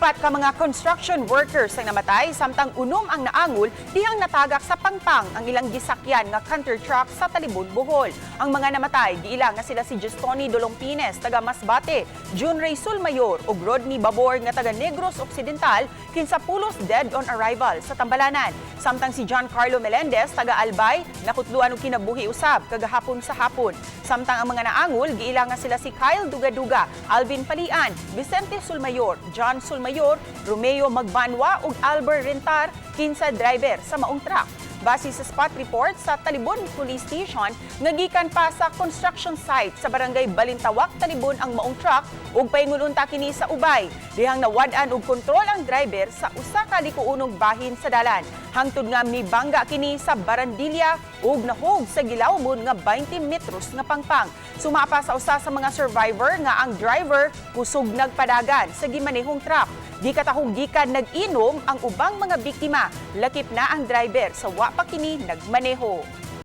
Upat ka mga construction workers ang namatay samtang 6 ang naangol dihang natagak sa pangpang ang ilang gisakyan nga canter truck sa Talibon, Bohol. Ang mga namatay giila nga sila si Justoni Dolompines taga Masbate, June Ray Sulmayor ug Rodney Babor nga taga Negros Occidental, kinsa pulos dead on arrival sa Tambalanan. Samtang si John Carlo Melendez taga Albay nakutluan og kinabuhi usab kagahapon sa hapon. Samtang ang mga naangol giila nga sila si Kyle Dugaduga, Alvin Palian, Vicente Sulmayor, John Sulmayor, Romeo Magbanwa ug Albert Rentar, kinsa driver sa maong truck. Base sa spot report sa Talibon Police Station, nga gikan pa sa construction site sa Barangay Balintawak, Talibon ang maong truck ug paingon unta kini sa Ubay. Dihang nawad-an og kontrol ang driver sa usa ka likuunong bahin sa dalan. Hangtod nga mibangga kini sa barandilya ug nahug sa gilawmon nga 20 metros nga pangpang. Sumapa sa usa sa mga survivor nga ang driver kusog nagpadagan sa gimanehong truck. Gikatahong gikan nag-inom ang ubang mga biktima, lakip na ang driver sa wa pa kini nagmaneho.